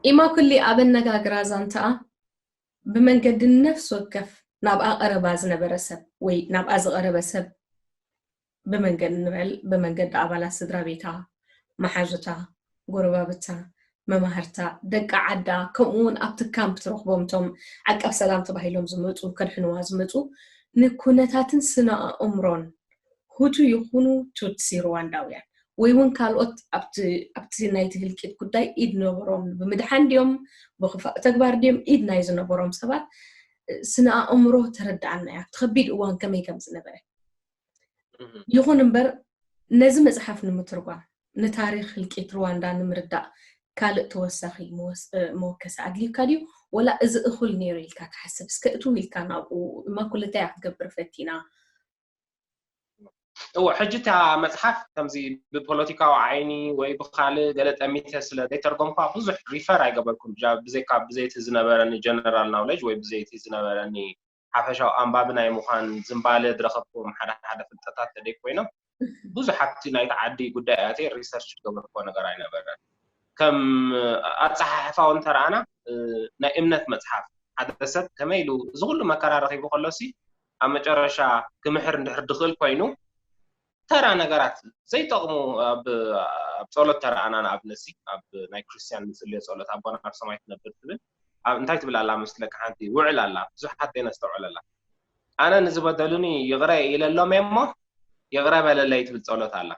ኢማኩሊ ኣብ ኣነጋግራ ዛንታኣ ብመንገዲ ነፍሲ ወከፍ ናብኣ ቀረባ ዝነበረ ሰብ ወይ ናብኣ ዝቐረበ ሰብ ብመንገዲ ንበል ብመንገዲ ኣባላት ስድራ ቤታ፣ መሓዙታ፣ ጎረባብታ፣ መማህርታ፣ ደቂ ዓዳ፣ ከምኡ እውን ኣብቲ ካምፕ ትረኽቦም እቶም ዓቃብ ሰላም ተባሂሎም ዝመፁ ከድሕንዋ ዝመፁ ንኩነታትን ስነ ኣእምሮን ሁቱ ይኹኑ ቱትሲ ሩዋንዳውያን ወይ እውን ካልኦት ኣብቲ ናይቲ ህልቂት ጉዳይ ኢድ ነበሮም ብምድሓን ድዮም ብክፋእ ተግባር ድዮም ኢድ ናይ ዝነበሮም ሰባት ስነ ኣእምሮ ተረዳኣና እያ። ከቢድ እዋን ከመይ ከም ዝነበረ ይኹን እምበር ነዚ መፅሓፍ ንምትርጓም ንታሪክ ህልቂት ሩዋንዳ ንምርዳእ ካልእ ተወሳኺ መወከሲ ኣድልዩካ ድዩ? ወላ እዚ እኹል ነይሩ ኢልካ ትሓስብ? እስከ እትው ኢልካ ናብኡ እማ ኩለታይ ክትገብር ፈቲና እወ ሕጂ እታ መፅሓፍ ከምዚ ብፖለቲካዊ ዓይኒ ወይ ብካልእ ገለ ጠሚተ ስለ ዘይተርጎምኳ ብዙሕ ሪፈር ኣይገበርኩም ብዘይካ ብዘይቲ ዝነበረኒ ጀነራል ናውለጅ ወይ ብዘይቲ ዝነበረኒ ሓፈሻዊ ኣንባቢ ናይ ምዃን ዝንባለ ዝረኸብኩም ሓደ ሓደ ፍልጠታት ተደይ ኮይኖም ብዙሕ ኣብቲ ናይቲ ዓዲ ጉዳይ ኣትየ ሪሰርች ዝገበርኩዎ ነገር ኣይነበረን። ከም ኣፀሓሕፋ እውን ተረኣና ናይ እምነት መፅሓፍ ሓደ ሰብ ከመይ ኢሉ እዚ ኩሉ መከራ ረኺቡ ከሎሲ ኣብ መጨረሻ ክምሕር እንድሕር ድኽእል ኮይኑ ተራ ነገራት ዘይጠቕሙ ኣብ ጸሎት ተረኣና ንኣብነት ኣብ ናይ ክርስትያን ንፅልዮ ጸሎት ኣቦና ኣብ ሰማይ ትነብር ትብል እንታይ ትብል ኣላ መስለካ ሓንቲ ውዕል ኣላ ብዙሓት ዘይነስተውዕለላ ኣነ ንዝበደሉኒ ይቕረ ኢለሎም እሞ ይቕረ በለለይ ትብል ጸሎት ኣላ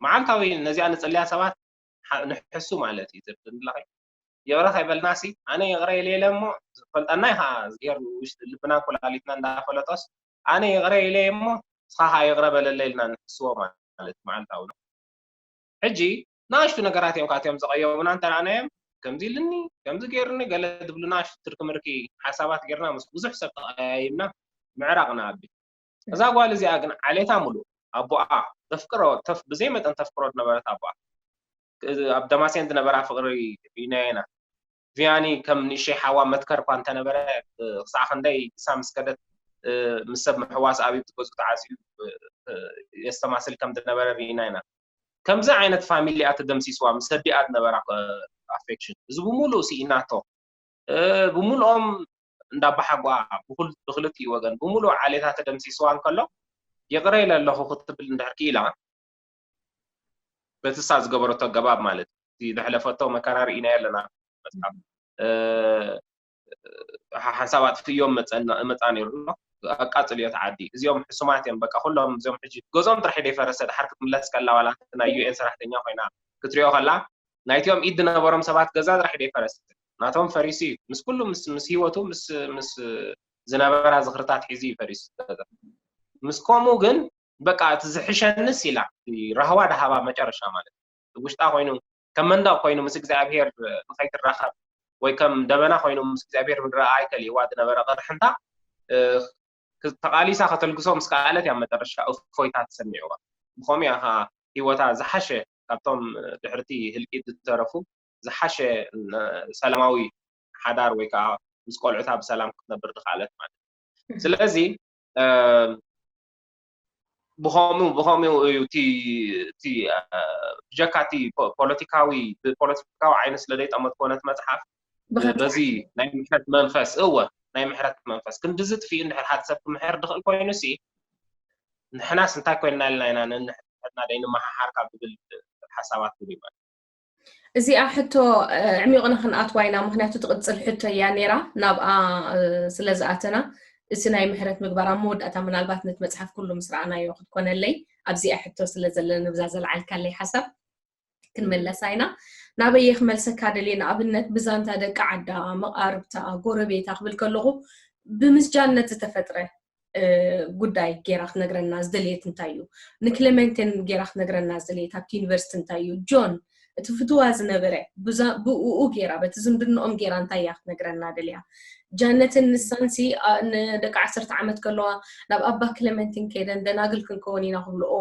መዓልታዊ ነዚኣ ንፅልያ ሰባት ንሕሱ ማለት እዩ ትብል ይቕረ ከይበልናሲ ኣነ ይቕረ ኢለ ኢለ እሞ ዝፈልጠና ኢኻ ጌር ውሽጢ ልብናን ኩላሊትና እንዳፈለጦስ ኣነ ይቕረ ኢለ እሞ ንስኻ ከዓ ይቕረ በለለ ኢልና ንሕስዎ ማለት መዓልታዊ ነው ሕጂ ንኣሽቱ ነገራት እዮም ካትዮም ዝቐየሙና እንተረኣናዮም ከምዚ ኢልኒ ከምዚ ገይርኒ ገለ ዝብሉ ንኣሽቱ ትርኪ ምርኪ ሓሳባት ጌርና ምስ ብዙሕ ሰብ ተቐያይምና ምዕራቕ ንኣቢ እዛ ጓል እዚኣ ግን ዓሌታ ሙሉእ ኣቦኣ ተፍቅሮ ተፍ ብዘይ መጠን ተፍቅሮ ዝነበረት ኣቦኣ ኣብ ደማሴን ዝነበራ ፍቅሪ ሪናየና ቪያኒ ከም ንእሸይ ሓዋ መትከር እኳ እንተነበረ ክሳዕ ክንደይ እሳ ምስ ከደት ምስ ሰብ ምሕዋስ ኣብ ትገዝኡ ተዓፅዩ የስተማስል ከም ዝነበረ ርኢና ኢና ከምዚ ዓይነት ፋሚሊ እያ ተደምሲስዋ ምስ ኣዲኣ ዝነበራ ኣፌክሽን እዚ ብምሉእ ስኢናቶ ብምልኦም እንዳባሓጓ ብክልቲኡ ወገን ብምሉእ ዓሌታ ተደምሲስዋ እንከሎ ይቕረ ኢለ ኣለኹ ክትብል እንድሕር ክኢላ በቲ እሳ ዝገበረቶ ኣገባብ ማለት እቲ ዘሕለፈቶ መከራ ርኢናዮ ኣለና መፅሓፍ ሓንሳብ ኣጥፍዮም መፃ ነይሩ ኣሎ ኣቃፅልዮ እቲ ዓዲ እዚኦም ሕሱማት እዮም በቃ ኩሎም እዚኦም ሕጂ ገዝኦም ጥራሕ ደይፈረሰ ድሓር ክትምለስ ከላ ዋላ ናይ ዩኤን ሰራሕተኛ ኮይና ክትሪኦ ከላ ናይቲኦም ኢድ ዝነበሮም ሰባት ገዛ ጥራሕ ደይፈረሰ ናቶም ፈሪሱ እዩ ምስ ኩሉ ምስ ህይወቱ ምስ ዝነበራ ዝኽርታት ሒዙ እዩ ፈሪሱ ምስ ከምኡ ግን በቃ እቲ ዝሕሸንስ ኢላ ራህዋ ድሃባ መጨረሻ ማለት ውሽጣ ኮይኑ ከም መንደቕ ኮይኑ ምስ እግዚኣብሄር ንኸይትራኸብ ወይ ከም ደበና ኮይኑ ምስ እግዚኣብሄር ምድረኣ ኣይከልእዋ ዝነበረ ቅርሕንታ ተቓሊሳ ከተልግሶ ምስ ከኣለት እያ መጨረሻ እፎይታ ተሰሚዕዋ ብኸምኡ እያ ከዓ ህይወታ ዝሓሸ ካብቶም ድሕርቲ ህልቂት ዝተረፉ ዝሓሸ ሰላማዊ ሓዳር ወይ ከዓ ምስ ቆልዑታ ብሰላም ክትነብር ዝኸኣለት ማለት ስለዚ ብኸምኡ ብኸምኡ እዩ እቲ ብጀካ እቲ ፖለቲካዊ ብፖለቲካዊ ዓይነ ስለ ዘይጠመትኮ ነቲ መፅሓፍ በዚ ናይ ምሕረት መንፈስ እወ ናይ ምሕረት መንፈስ ክንድዚ ጥፊኡ እንድሕር ሓደ ሰብ ክምሕር ድኽእል ኮይኑ ሲ ንሕናስ እንታይ ኮይንና ኢልና ኢና ነንሕድና ደይንመሓሓር ካብ ዝብል ሓሳባት እውን ይበል እዚኣ ሕቶ ዕሚቕና ክንኣትዋ ኢና ምክንያቱ ትቕፅል ሕቶ እያ ነይራ ናብኣ ስለ ዝኣተና እቲ ናይ ምሕረት ምግባር ኣብ መወዳእታ ምናልባት ነቲ መፅሓፍ ኩሉ ምስ ረኣናዮ ክትኮነለይ ኣብዚኣ ሕቶ ስለ ዘለና ንብዛ ዘልዓልካለይ ሓሳብ ክንመለሳ ኢና ናበየ ክመልሰካ ደልየ ንኣብነት ብዛንታ ደቂ ዓዳ መቃርብታ ጎረቤታ ክብል ከለኹ ብምስጃነት ዝተፈጥረ ጉዳይ ጌራ ክነግረና ዝደልየት እንታይ እዩ ንክሌመንቴን ጌራ ክነግረና ዝደልየት ኣብቲ ዩኒቨርሲቲ እንታይ እዩ ጆን እቲ ፍትዋ ዝነበረ ብኡ ጌራ በቲ ዝምድንኦም ጌራ እንታይ እያ ክትነግረና ደልያ ጃነትን ንሳንሲ ንደቂ ዓሰርተ ዓመት ከለዋ ናብ ኣባ ክሌመንቲን ከይደን ደናግል ክንከውን ኢና ክብልኦ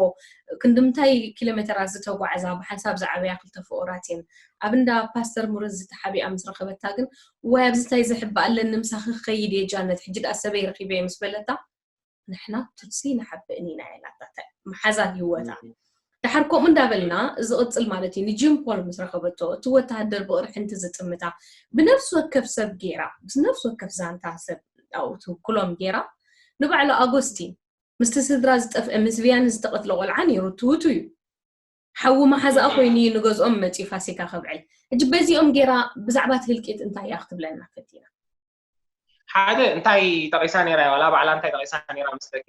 ክንድምታይ ኪሎሜተራት ዝተጓዕዛ ብሓንሳብ ዝዓበያ ክልተ ፍቑራት እየን ኣብ እንዳ ፓስተር ሙርዝ ተሓቢኣ ምስ ረኸበታ ግን ዋይ ኣብዚ እንታይ ዘሕብእ ኣለኒ ምሳኺ ክኸይድ እየ ጃነት ሕጂ ደኣ ሰበይ ረኺበ እየ ምስ በለታ ንሕና ቱትሲ ንሓብእን ኢና ኢላታ መሓዛ ህይወታ ድሓር ከምኡ እንዳበልና ዝቕጽል ማለት እዩ። ንጂም ፖል ምስ ረኸበቶ፣ እቲ ወተሃደር ብቕርሕንቲ ዝጥምታ፣ ብነፍሲ ወከፍ ሰብ ጌራ፣ ብነፍሲ ወከፍ ዛንታ ሰብ ኣብኡ ትውክሎም ጌራ፣ ንባዕሉ ኣጎስቲን ምስቲ ስድራ ዝጠፍአ፣ ምስ ቪያን ዝተቐትለ ቆልዓ ነይሩ፣ ትውቱ እዩ። ሓዊ መሓዛኣ ኮይኑ እዩ ንገዝኦም መፂኡ ፋሲካ ከብዕል። ሕጂ በዚኦም ጌራ ብዛዕባ እቲ ህልቂት እንታይ እያ ክትብለና ፈቲና? ሓደ እንታይ ጠቒሳ ነይራ እያ፣ ዋላ ባዕላ እንታይ ጠቒሳ ነይራ መስለኪ?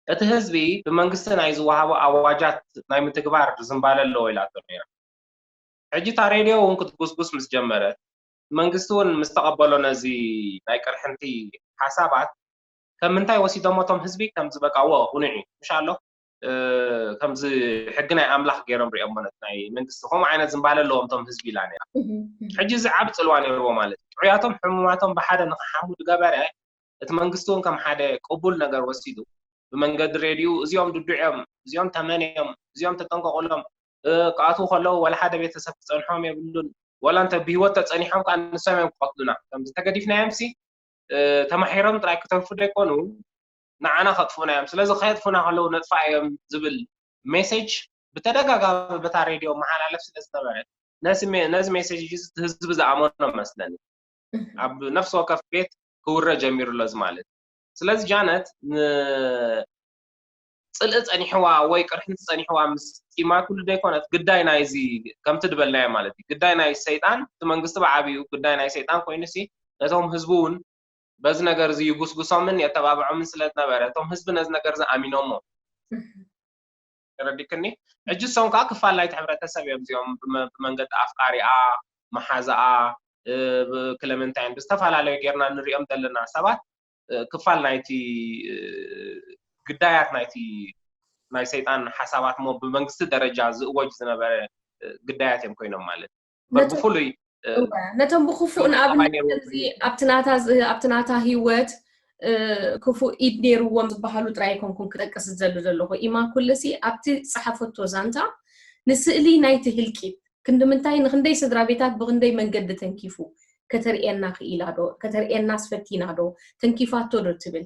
እቲ ህዝቢ ብመንግስቲ ናይ ዝወሃቦ ኣዋጃት ናይ ምትግባር ዝንባለ ኣለዎ ኢላቶ ነይራ። ሕጂ እታ ሬድዮ እውን ክትጉስጉስ ምስ ጀመረት፣ መንግስቲ እውን ምስ ተቐበሎ ነዚ ናይ ቅርሕንቲ ሓሳባት፣ ከም ምንታይ ወሲዶሞ እቶም ህዝቢ ከምዚ በቃ ወ ቁኑዕ እዩ፣ ምሽ ኣሎ፣ እ፣ ከምዚ ሕጊ ናይ ኣምላኽ ገይሮም ሪኦም ማለት ናይ መንግስቲ ከምኡ ዓይነት ዝንባለ ኣለዎም እቶም ህዝቢ ኢላ ነይራ። ሕጂ እዚ ዓቢ ጽልዋ ነይርዎ ማለት እዩ። ጥዑያቶም ሕሙማቶም ብሓደ ንኽሓሙ ዝገበረ እቲ መንግስቲ እውን ከም ሓደ ቅቡል ነገር ወሲዱ ብመንገዲ ሬድዩ እዚኦም ድዱዕ እዮም፣ እዚኦም ተመን እዮም፣ እዚኦም ተጠንቀቑሎም፣ እ፣ ክኣትዉ ከለዉ ወላ ሓደ ቤተሰብ ክጸንሖም የብሉን፣ ወላ እንተ ብህይወት ተጸኒሖም ከዓ ንሶም እዮም ክቐትሉና። ከምዚ ተገዲፍናዮም ሲ፣ እ፣ ተማሒሮም ጥራይ ክተርፉ ደይኮኑ ንዓና ከጥፍኡና እዮም። ስለዚ ከየጥፉና ከለዉ ነጥፋ እዮም ዝብል ሜሴጅ ብተደጋጋሚ በታ ሬድዮ መሓላለፍ ስለ ዝነበረ ነዚ ሜ-፣ ነዚ ሜሴጅ እዚ ህዝቢ ዝኣመኖ መስለኒ። ኣብ ነፍሲ ወከፍ ቤት ክውረ ጀሚሩ ኣሎ እዚ ማለት። ስለዚ ጃነት ን-፣ ጽልኢ ጸኒሕዋ ወይ ቅርሕንቲ ጸኒሕዋ ምስ ኢማ ኩሉ ደይኮነት ግዳይ ናይዚ ከምቲ ድበልናዮ ማለት እዩ። ግዳይ ናይ ሰይጣን፣ እቲ መንግስቲ ብዓቢኡ ግዳይ ናይ ሰይጣን ኮይኑ ሲ ነቶም ህዝቡ እውን በዚ ነገር እዚ ይጉስጉሶምን የተባብዖምን ስለ ዝነበረ እቶም ህዝቢ ነዚ ነገር እዚ ኣሚኖሞ። ተረዲክኒ? ሕጂ እሶም ከዓ ክፋል ናይቲ ሕብረተሰብ እዮም እዚኦም ብመ-፣ ብመንገዲ ኣፍቃሪኣ፣ መሓዛኣ፣ እ፣ ብ-፣ ክለመንታይን ብዝተፈላለዩ ጌርና ንሪኦም ዘለና ሰባት፣ እ፣ ክፋል ናይቲ፣ እ፣ ግዳያት ናይቲ ናይ ሰይጣን ሓሳባት እሞ ብመንግስቲ ደረጃ ዝእወጅ ዝነበረ፣ እ፣ ግዳያት እዮም ኮይኖም ማለት። በር ነቶም ብፍሉይ፣ እ፣ እወ፣ ነቶም ብክፉእ ንኣብነት ከምዚ ኣብቲ ናታ ዝ-፣ ኣብቲ ናታ ህይወት፣ እ፣ ክፉእ ኢድ ነይርዎም ዝበሃሉ ጥራይ ኣይኮንኩን ክጠቅስ ዝደሊ ዘለኹ። ኢማ ኩልሲ ኣብቲ ዝጸሓፈቶ ዛንታ ንስእሊ ናይቲ ህልቂት ክንዲ ምንታይ ንክንደይ ስድራ ቤታት ብክንደይ መንገዲ ተንኪፉ ከተርእየና ክኢላ ዶ? ከተርእየናስ ፈቲና ዶ? ተንኪፋቶ ዶ ትብል?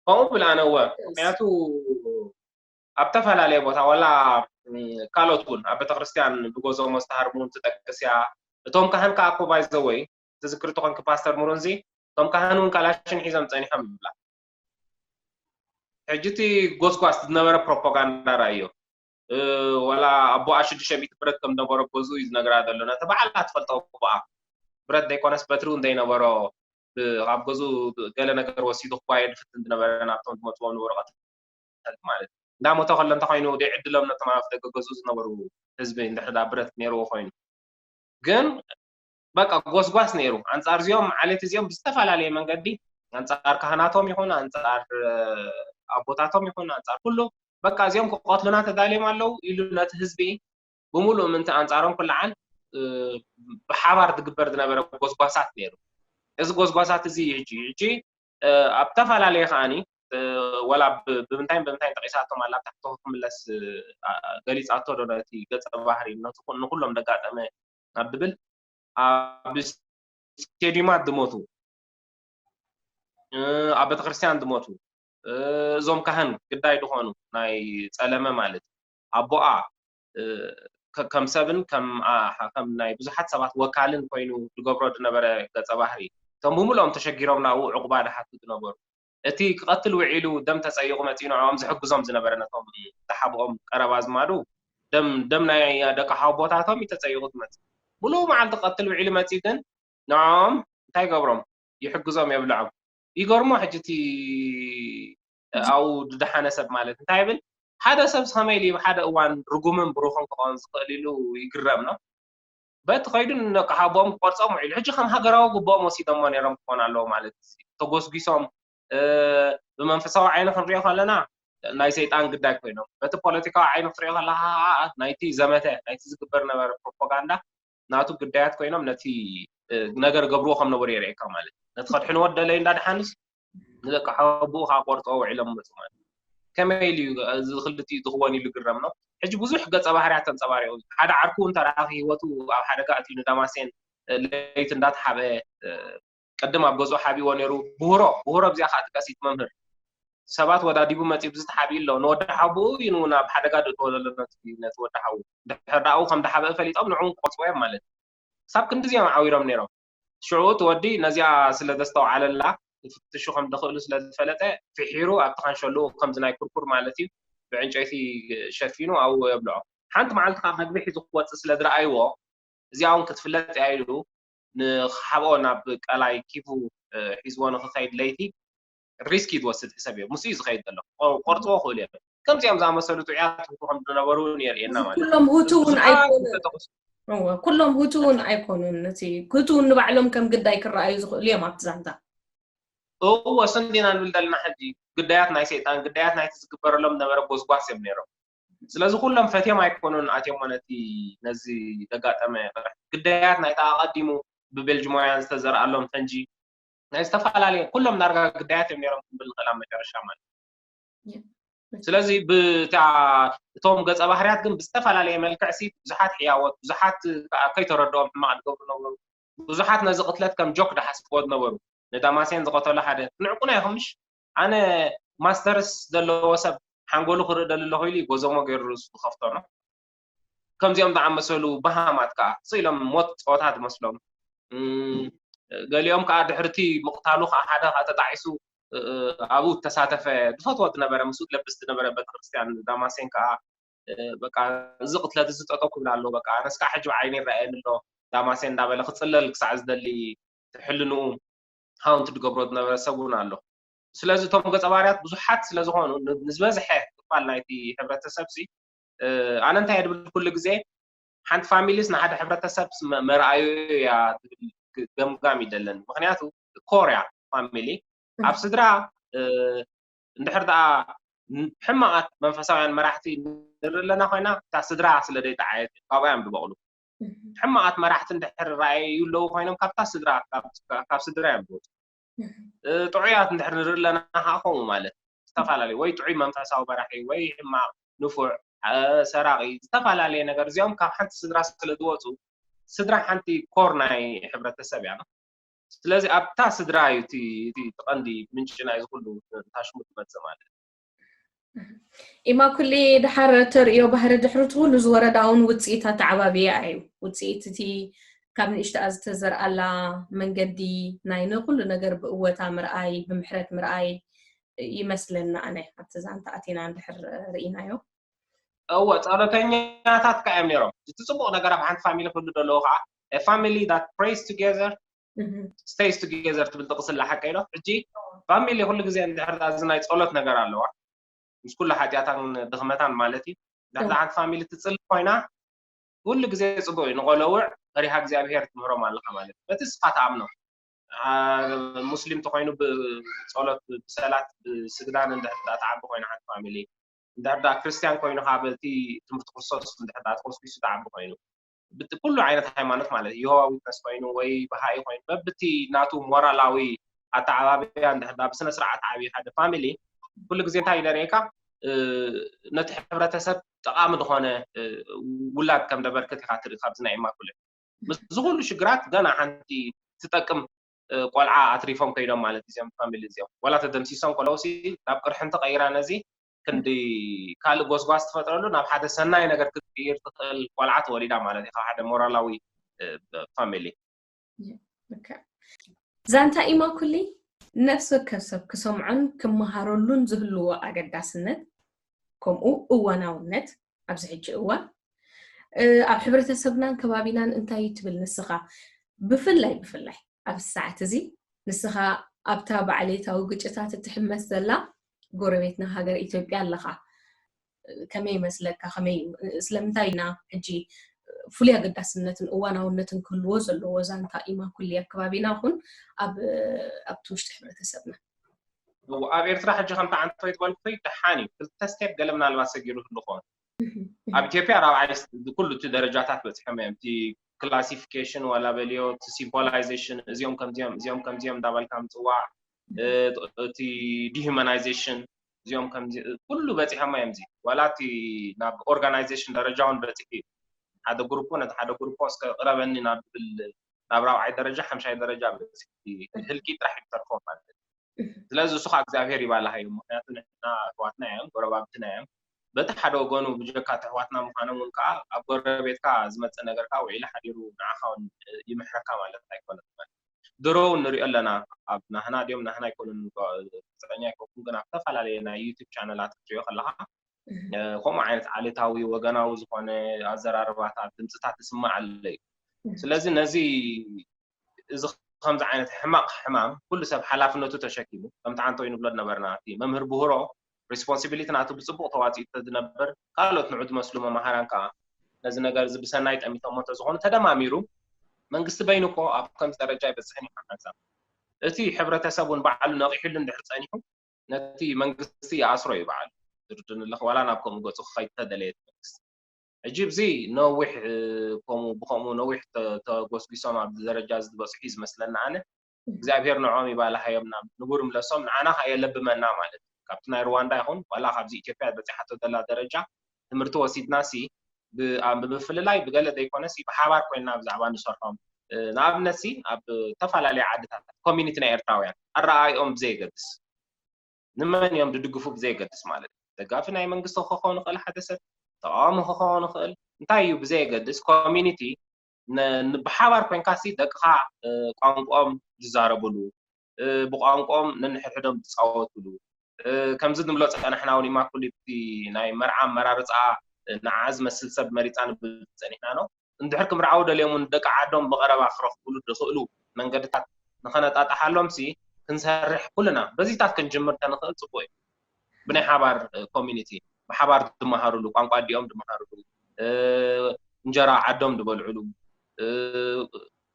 ከምኡ ብል ኣነ እወ። ምክንያቱ ኣብ ተፈላለየ ቦታ ዋላ፣ ም፣ ካልኦት እውን ኣብ ቤተክርስትያን ብገዝኦም ዝተሃርሙ እውን ትጠቅስ እያ። እቶም ካህን ከዓ እኮ ባይዘወይ ትዝክሪ ተኾንኪ ፓስተር ሙሩንዚ፣ እቶም ካህን እውን ካላሽን ሒዞም ጸኒሖም ይብላ። ሕጂ እቲ ጎስጓስ ዝነበረ ፕሮፓጋንዳ ራእዮ። እ፣ ዋላ ኣቦኣ ሽዱሽተ ሚእቲ ብረት ከም ነበሮ ገዝኡ እዩ ዝነግራ ዘሎ። ነቲ ባዕላ ትፈልጦ ኣቦኣ ብረት ዘይኮነስ በትሪ እውን ዘይነበሮ፣ ብ-፣ ካብ ገዝኡ ገለ ነገር ወሲዱ ክጓየ ድፍትን ዝነበረ ናብቶም ዝመፅዎም ንወረቐት ማለት እዩ። እንዳሞተ ከሎ እንተኾይኑ ደይ ዕድሎም ነቶም ኣብ ደገ ገዝኡ ዝነበሩ ህዝቢ እንድሕር ዳ ብረት ነይርዎ ኮይኑ። ግን በቃ ጎስጓስ ነይሩ። ኣንጻር እዚኦም ዓሌት እዚኦም ብዝተፈላለየ መንገዲ ኣንጻር ካህናቶም ይኹን ኣንጻር፣ እ፣ ኣቦታቶም ይኹን ኣንጻር ኩሉ በቃ እዚኦም ክቐትሉና ተዳልዮም ኣለዉ ኢሉ ነቲ ህዝቢ ብምሉእ ምንቲ ኣንጻሮም ክለዓል፣ እ፣ ብሓባር ዝግበር ዝነበረ ጎስጓሳት ነይሩ። እዚ ጎስጓሳት እዚ እዩ ሕጂ፣ ሕጂ፣ እ፣ ኣብ ዝተፈላለየ ከኣኒ፣ እ፣ ወላ ብ-፣ ብምንታይን ብምንታይን ጠቒሳቶም ኣላ፣ ኣብ ታሕቲ ክምለስ፣ እ፣ ኣ-፣ ገሊጻቶ ዶ ነቲ ገጸ ባህሪ፣ ነቲ ኩ-፣ ንኩሎም ደጋጠመ ኣብ ድብል፣ ኣብ ስቴዲዩማት ዝሞቱ፣ እ፣ ኣብ ቤተክርስትያን ዝሞቱ፣ እ፣ እዞም ካህን ግዳይ ዝኾኑ ናይ ጸለመ ማለት እዩ። ኣቦኣ፣ እ፣ ከ-፣ ከም ሰብን ከም፣ ኣ፣ ከም ናይ ብዙሓት ሰባት ወካልን ኮይኑ ዝገብሮ ዝነበረ ገጸ ባህሪ፣ እቶም ብምልኦም ተሸጊሮም ናብኡ ዕቑባ ዝሓቱ ዝነበሩ፣ እቲ ክቐትል ውዒሉ ደም ተጸይቑ መጺኡ ንዕኦም ዝሕግዞም ዝነበረ ነቶም ዝሓብኦም ቀረባ ኣዝማዱ ደም፣ ደም ናይ ደቂ ሓወቦታቶም እዩ ተጸይቑ ዝመጽእ። ሙሉእ መዓልቲ ክቐትል ውዒሉ መጺኡ ግን ንዕኦም እንታይ ይገብሮም? ይሕግዞም፣ የብልዖም። ይገርሞ ሕጂ እቲ ኣብኡ ዝደሓነ ሰብ ማለት እንታይ ይብል? ሓደ ሰብ ከመይ ኢሉ እዩ ብሓደ እዋን ርጉምን ብሩኽን ክኸውን ዝኽእል ኢሉ ይግረም ነው። በቲ ከይዱ ንደቂ ሓቦኦም ክቆርጾም ውዒሉ። ሕጂ ከም ሃገራዊ ግብኦም ወሲዶሞ ነይሮም ክኾኑ ኣለዎ ማለት እዩ። ተጎስጒሶም፣ እ፣ ብመንፈሳዊ ዓይኒ ክንሪኦ ከለና ናይ ሰይጣን ግዳይ ኮይኖም፣ በቲ ፖለቲካዊ ዓይኒ ክትሪኦ ከለኻ ከዓ ናይቲ ዘመተ፣ ናይቲ ዝግበር ነበረ ፕሮፓጋንዳ ናቱ ግዳያት ኮይኖም ነቲ፣ እ፣ ነገር ገብርዎ ከም ነበሩ የርእየካ ማለት እዩ። ነቲ ከድሕንዎ ደለዩ እንዳድሓኑስ ንደቂ ሓቦኡ ከዓ ቆርጾ ውዒሎም መጹ ማለት እዩ። ከመይ ኢሉ እዩ እዚ ክልቲኡ ዝኽወን ኢሉ ግረም ነው። ሕጂ ብዙሕ ገጸ ባህርያት ተንጸባሪቑ። ሓደ ዓርኩ እንተረኣኺ ህይወቱ ኣብ ሓደጋ ኣትዩ ንዳማሴን፣ እ፣ ለይቲ እንዳተሓበ፣ እ፣ ቅድም ኣብ ገዝኡ ሓቢዎ ነይሩ። ብህሮ፣ ብህሮ ኣብዚኣ ከዓ ጥቀሲት መምህር። ሰባት ወዳዲቡ መፂኡ ብዝተሓብዩ ኣሎ። ንወዲ ሓቡኡ እዩ ንውን ኣብ ሓደጋ ድእትዎ ዘሎ ነቲ ነቲ ወዲ ሓቡ። ድሕር ዳኡ ከም ድሓበ ፈሊጦም ንዕውን ቆፅዎ እዮም ማለት እዩ። ክሳብ ክንድዚ እዮም ዓዊሮም ነይሮም። ሽዑ እቲ ወዲ ነዚኣ ስለ ዘስተውዓለላ፣ ክፍትሹ ከም ዝኽእሉ ስለ ዝፈለጠ፣ ፍሒሩ ኣብቲ ካንሸልኡ ከምዚ ናይ ኩርኩር ማለት እዩ፣ ብዕንጨይቲ ሸፊኑ ኣብኡ የብልዖ። ሓንቲ መዓልቲ ካብ መግቢ ሒዙ ክወፅእ ስለ ዝረኣይዎ፣ እዚኣ እውን ክትፍለጥ እያ ኢሉ ንክሓብኦ ናብ ቀላይ ኪፉ ሒዝዎ ንክኸይድ ለይቲ ሪስክ እዩ ዝወስድ ሕሰብ እዮም። ምስ እዩ ዝኸይድ ዘሎ ቆርፅዎ ክእሉ እዮም። ከምዚኦም ዝኣመሰሉ ጥዑያት ህቱ ከም ዝነበሩ እውን የርእየና ማለት እዩ። ኩሎም ህቱ እውን ኣይኮኑን። ኩሎም ህቱ እውን ኣይኮኑን። እቲ ህቱ እውን ንባዕሎም ከም ግዳይ ክረኣዩ ዝኽእሉ እዮም ኣብቲ ዛንታ። እወ እሱ እንዲና ንብል ዘለና ሕጂ ግዳያት ናይ ሰይጣን ግዳያት ናይቲ ዝግበረሎም ነበረ ጎስጓስ እዮም ነይሮም። ስለዚ ኩሎም ፈትዮም ኣይኮኑን ኣትዮም ነቲ ነዚ ዘጋጠመ ቅርሕ ግዳያት ናይቲ ኣቐዲሙ ብቤልጅማውያን ዝተዘርኣሎም ፈንጂ ናይ ዝተፈላለየ ኩሎም ዳርጋ ግዳያት እዮም ነይሮም ክንብል ንኽእል ኣብ መጨረሻ ማለት እዩ። ስለዚ ብታ እቶም ገጸ ባህርያት ግን ብዝተፈላለየ መልክዕ ሲ ብዙሓት ሕያወት ብዙሓት ከይተረድኦም ሕማቕ ዝገብሩ ነበሩ። ብዙሓት ነዚ ቅትለት ከም ጆክ ዝሓስብዎ ዝነበሩ። ንዳማሴን ዝቐተሎ ሓደ ንዕቁና ኢኹም ምሽ ኣነ ማስተርስ ዘለዎ ሰብ ሓንጎሉ ክርኢ ደሊ ኣለኹ ኢሉ ጎዞሞ ገይሩ ርእሱ ዝኸፍቶ ነው። ከምዚኦም ዝኣመሰሉ በሃማት ከዓ ስኢሎም ሞት ፀወታ ዝመስሎም። ገሊኦም ከዓ ድሕርቲ ምቕታሉ ከዓ ሓደ ከዓ ተጣዒሱ ኣብኡ ተሳተፈ ዝፈትዎ ዝነበረ ምስኡ ዝለብስ ዝነበረ ቤተክርስትያን ዳማሴን ከዓ በቃ እዚ ቅትለት እዚ ጠጠው ክብል ኣለዎ በቃ ኣነስ ከዓ ሕጂ ብዓይኒ ይረኣየኒ ኣሎ ዳማሴን እንዳበለ ክፅለል ክሳዕ ዝደሊ ሕልንኡ ሃውንት ዝገብሮ ዝነበረ ሰብ እውን ኣሎ። ስለዚ እቶም ገፀ ባህርያት ብዙሓት ስለዝኾኑ ንዝበዝሐ ክፋል ናይቲ ሕብረተሰብ ሲ ኣነ እንታይ ድብል ኩሉ ግዜ ሓንቲ ፋሚሊስ ንሓደ ሕብረተሰብ መርኣዩ እያ ትብል ገምጋም ይደለኒ። ምክንያቱ ኮርያ ፋሚሊ ኣብ ስድራ እንድሕር ደኣ ሕማቓት መንፈሳውያን መራሕቲ ንርኢ ኣለና ኮይና እታ ስድራ ስለ ዘይጠዓየት ካብኣዮም ዝበቕሉ ሕማቓት መራሕቲ እንድሕር ረኣዩ ኣለዉ ኮይኖም ካብታ ስድራ ካብ ስድራ እዮም ዝወፁ። ጥዑያት እንድሕር ንርኢ ኣለና ከዓ ከምኡ ማለት ዝተፈላለዩ ወይ ጥዑይ መንፈሳዊ መራሒ ወይ ሕማቕ ንፉዕ ሰራቒ ዝተፈላለየ ነገር እዚኦም ካብ ሓንቲ ስድራ ስለ ዝወፁ ስድራ ሓንቲ ኮር ናይ ሕብረተሰብ እያ። ስለዚ ኣብታ ስድራ እዩ እቲ ቀንዲ ምንጪ ናይ ዝኩሉ ታሽሙ ትመፅእ ማለት እዩ። ኢማኩሊ ድሓር ተርእዮ ባህሪ ድሕሪ እቲ ኩሉ ዝወረዳ እውን ውፅኢት ኣተዓባብያ እዩ። ውፅኢት እቲ ካብ ንእሽተኣ ዝተዘርኣላ መንገዲ ናይ ንኩሉ ነገር ብእወታ ምርኣይ ብምሕረት ምርኣይ ይመስለኒ ኣነ ኣብቲ ዛንታ ኣቲና እንድሕር ርኢናዮ። እወ ጸሎተኛታት ከ እዮም ነይሮም። እቲ ጽቡቕ ነገር ኣብ ሓንቲ ፋሚሊ ክህሉ ዘለዎ ከዓ family that prays together stays together ትብል ጥቕሲ ኣላ ሓቀይ ዶ? ሕጂ ፋሚሊ ኩሉ ግዜ እንድሕር እዚ ናይ ጸሎት ነገር ኣለዋ ምስ ኩሉ ሓጢኣታን ድኽመታን ማለት እዩ። እንድሕር ሓንቲ ፋሚሊ ትጽሊ ኮይና ኩሉ ግዜ ጽቡቕ እዩ። ንቆለውዕ ፈሪሃ እግዚኣብሄር ትምህሮም ኣለኻ ማለት እዩ። በቲ ስኻ ትኣምኖ ሙስሊም ተኮይኑ ብጸሎት ብሰላት ብስግዳን እንድሕር ተዓቢ ኮይኑ ሓንቲ ፋሚሊ እንድሕር ዳ ክርስቲያን ኮይኑ ካብ እቲ ትምህርቲ ክርስቶስ እንድሕር ዳ ተቆስቂሱ ተዓቢ ኮይኑ ብቲ ኩሉ ዓይነት ሃይማኖት ማለት የሆዋ ዊትነስ ኮይኑ ወይ በሃኢ ኮይኑ በብቲ ናቱ ሞራላዊ ኣተዓባብያ እንድሕር ዳ ብስነ ስርዓት ዓብዩ ሓደ ፋሚሊ ኩሉ ግዜ እንታይ ይደርእየካ ነቲ ሕብረተሰብ ጠቃሚ ዝኾነ ውላድ ከም ደበርክት ኢካ ትርኢ ካብዚ ናይ ኢማኩሌ ምስዚ ኩሉ ሽግራት ገና ሓንቲ ትጠቅም ቆልዓ ኣትሪፎም ከይዶም ማለት እዚኦም ፋሚሊ እዚኦም ዋላ ተደምሲሶም ከለውሲ ናብ ቅርሕንቲ ቀይራ ነዚ ክንዲ ካልእ ጎስጓስ ትፈጥረሉ ናብ ሓደ ሰናይ ነገር ክትቅይር ትኽእል ቆልዓ ተወሊዳ ማለት እዩ ካብ ሓደ ሞራላዊ ፋሚሊ። ዛንታ ኢማኩሊ ነፍሲ ወከፍ ሰብ ክሰምዖን ክመሃረሉን ዝህልዎ ኣገዳስነት ከምኡ እዋናውነት ኣብዚ ሕጂ እዋን ኣብ ሕብረተሰብናን ከባቢናን እንታይ ትብል ንስኻ? ብፍላይ ብፍላይ ኣብዚ ሰዓት እዚ ንስኻ ኣብታ ብዓሌታዊ ግጭታት እትሕመስ ዘላ ጎረቤትና ሃገር ኢትዮጵያ ኣለኻ። ከመይ ይመስለካ? ከመይ ስለምንታይ ኢና ሕጂ ፍሉይ ኣገዳስነትን እዋናውነትን ክህልዎ ዘለዎ ዛንታ ኢማኩሊ ኣብ ከባቢና ኹን ኣብቲ ውሽጢ ሕብረተሰብና? ኣብ ኤርትራ ሕጂ ከምቲ ዓንተወይ ዝበልኩ ደሓን እዩ ክልተ ስቴፕ ገለ ምናልባት ሰጊሩ ክልኾን ኣብ ኢትዮጵያ ራብዓይ ኩሉ እቲ ደረጃታት በፂሖም እዮም እቲ ክላሲፊኬሽን ዋላ በልዮ እቲ ሲምፖላይዜሽን እዚኦም ከምዚኦም እዚኦም ከምዚኦም እንዳበልካ ምፅዋዕ እቲ ዲሁማናይዜሽን እዚኦም ከምዚ ኩሉ በፂሖም እዮም እዚ ዋላ እቲ ናብ ኦርጋናይዜሽን ደረጃ እውን በፂሑ እዩ ሓደ ግሩፖ ነቲ ሓደ ግሩፖ እስከ ቅረበኒ ናብ ዝብል ናብ ራብዓይ ደረጃ ሓምሻይ ደረጃ በፂሑ ህልቂ ጥራሕ ይተርፎ ማለት እዩ ስለዚ እሱ ከዓ እግዚኣብሔር ይባላሃዮም። ምክንያቱ ንሕና ኣሕዋትና እዮም፣ ጎረባብትና እዮም። በቲ ሓደ ወገኑ ብጀካ እቲ ኣሕዋትና ምዃኖም እውን ከዓ ኣብ ጎረቤትካ ዝመፅእ ነገር ከዓ ውዒሉ ሓዲሩ ንዓኻ እውን ይምሕረካ ማለት ኣይኮነን። ማለት ድሮ እውን ንሪኦ ኣለና። ኣብ ናህና ድዮም ናህና ኣይኮኑን፣ ርግፀኛ ኣይኮንኩን፣ ግን ኣብ ዝተፈላለየ ናይ ዩቱብ ቻነላት ክትሪኦ ከለካ ከምኡ ዓይነት ዓሌታዊ ወገናዊ ዝኾነ ኣዘራርባታት ድምፅታት ትስማዕ ኣሎ እዩ። ስለዚ ነዚ እዚ ከምዚ ዓይነት ሕማቕ ሕማም ኩሉ ሰብ ሓላፍነቱ ተሸኪሙ፣ ከምቲ ዓንተው ንብሎ ዝነበርና፣ እቲ መምህር ብህሮ ሪስፖንሲቢሊቲ ናቱ ብፅቡቕ ተዋፂኡ ተዝነብር፣ ካልኦት ንዑ ዝመስሉ መማሃራን ከዓ ነዚ ነገር እዚ ብሰናይ ጠሚቶሞ እንተዝኾኑ፣ ተደማሚሩ መንግስቲ በይኑ እኮ ኣብ ከምዚ ደረጃ ይበፅሕን እዩ ሓንሳብ። እቲ ሕብረተሰብ እውን ባዕሉ ነቒሕሉ እንድሕር ፀኒሑ፣ ነቲ መንግስቲ ይኣስሮ እዩ ባዕሉ። ድርድን ኣለኽ ዋላ ናብ ከምኡ ገፁ ክኸይድ ተደለየ እቲ መንግስቲ። ሕጂ እዚ ነዊሕ ከምኡ ብከምኡ ነዊሕ ተጎስጒሶም ኣብዚ ደረጃ እዚ ዝበፅሑ እዩ ዝመስለኒ ኣነ። እግዚኣብሔር ንዕኦም ይባላሃዮም ናብ ንቡር ምለሶም፣ ንዓና ከዓ የለብመና ማለት እዩ። ካብቲ ናይ ሩዋንዳ ይኹን ዋላ ካብዚ ኢትዮጵያ በፂሓቶ ዘላ ደረጃ ትምህርቲ ወሲድና ሲ ብፍልላይ ብገለ ዘይኮነ ሲ ብሓባር ኮይንና ብዛዕባ ንሰርሖም። ንኣብነት ሲ ኣብ ዝተፈላለዩ ዓድታት ኮሚኒቲ ናይ ኤርትራውያን ኣረኣእዮም ብዘየገድስ ንመን እዮም ድድግፉ ብዘየገድስ ማለት እዩ። ደጋፊ ናይ መንግስቲ ክኸውን ይኽእል ሓደ ሰብ፣ ተቃዋሚ ክኸውን ይኽእል፣ እንታይ እዩ ብዘየገድስ ኮሚኒቲ ብሓባር ኮይንካ ሲ ደቅኻ ቋንቋኦም ዝዛረብሉ፣ ብቋንቋኦም ነንሕድሕዶም ዝፃወትሉ፣ ከምዚ ንብሎ ፀናሕና እውን ኢማኩሊቲ ናይ መርዓ ኣመራርፃ ንዓ ዝመስል ሰብ መሪፃ ንብል ፀኒሕና ነው። እንድሕር ክምርዓው ደልዮም እውን ደቂ ዓዶም ብቐረባ ክረኽብሉ ዝኽእሉ መንገድታት ንኸነጣጥሓሎም ሲ ክንሰርሕ ኩልና በዚታት ክንጅምር ተንኽእል ፅቡቅ እዩ። ብናይ ሓባር ኮሚኒቲ ብሓባር ዝመሃሩሉ ቋንቋ ኣዲኦም ዝመሃሩሉ እንጀራ ዓዶም ዝበልዕሉ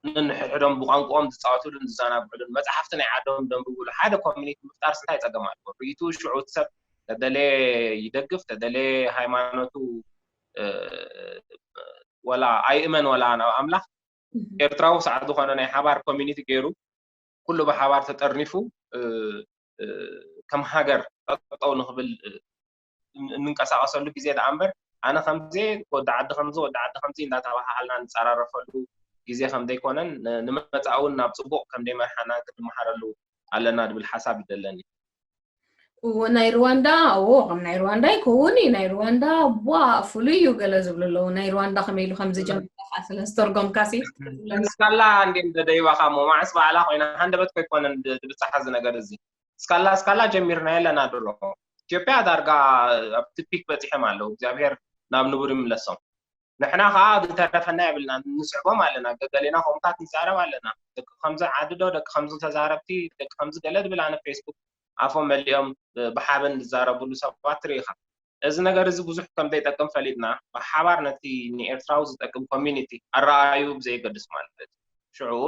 ነንሕድሕዶም ብቋንቋኦም ዝፃወትሉን ዝዘናግዕሉን መፅሓፍቲ ናይ ዓዶም ዘንብብሉ ሓደ ኮሚኒቲ ምፍጣርስ እንታይ ፀገም ኣለዎ? ርእይቱ ሽዑ እቲ ሰብ ተደለየ ይደግፍ ተደለየ ሃይማኖቱ ወላ ኣይእመን ወላ ናብ ኣምላኽ ኤርትራዊ ሰዓት ዝኾነ ናይ ሓባር ኮሚኒቲ ገይሩ ኩሉ ብሓባር ተጠርኒፉ ከም ሃገር ጠጠው ንኽብል እንንቀሳቀሰሉ ግዜ ደኣ እምበር ኣነ ከምዚ ወዲ ዓዲ ከምዚ ወዲ ዓዲ ከምዚ እንዳተባሃሃልና ንፀራረፈሉ ግዜ ከምዘይኮነን ንመፃእ እውን ናብ ፅቡቅ ከምዘይመርሓና ክንመሃረሉ ኣለና ዝብል ሓሳብ ይደለኒ። እዎ ናይ ሩዋንዳ እዎ ከም ናይ ሩዋንዳ ይከውን እዩ ናይ ሩዋንዳ ቧ ፍሉይ እዩ ገለ ዝብሉ ኣለዉ ናይ ሩዋንዳ ከመይ ኢሉ ከም ዝጀመረ ከዓ ስለ ዝተርጎምካ ሲ እስካላ እንዴ ደደይባኻ ሞ ማዕስ ባዕላ ኮይና ሃንደበት ኮይኮነን ዝብፃሕ እዚ ነገር እዚ እስካላ እስካላ ጀሚርና የለና ድሮ ኢትዮጵያ ዳርጋ ኣብ ትፒክ በፂሖም ኣለዉ እግዚኣብሔር ናብ ንቡር ይምለሶም ንሕና ከዓ ዝተረፈና የብልና ንስዕቦም ኣለና ገገሌና ከምታት ንዛረብ ኣለና ደቂ ከምዚ ዓዲ ዶ ደቂ ከምዚ ተዛረብቲ ደቂ ከምዚ ገለ ድብል ኣነ ፌስቡክ ኣፎም መሊኦም ብሓበን ዝዛረብሉ ሰባት ትርኢ ኢኻ እዚ ነገር እዚ ብዙሕ ከም ዘይጠቅም ፈሊጥና ብሓባር ነቲ ንኤርትራዊ ዝጠቅም ኮሚኒቲ ኣረኣእዩ ብዘየገድስ ማለት እዩ ሽዑ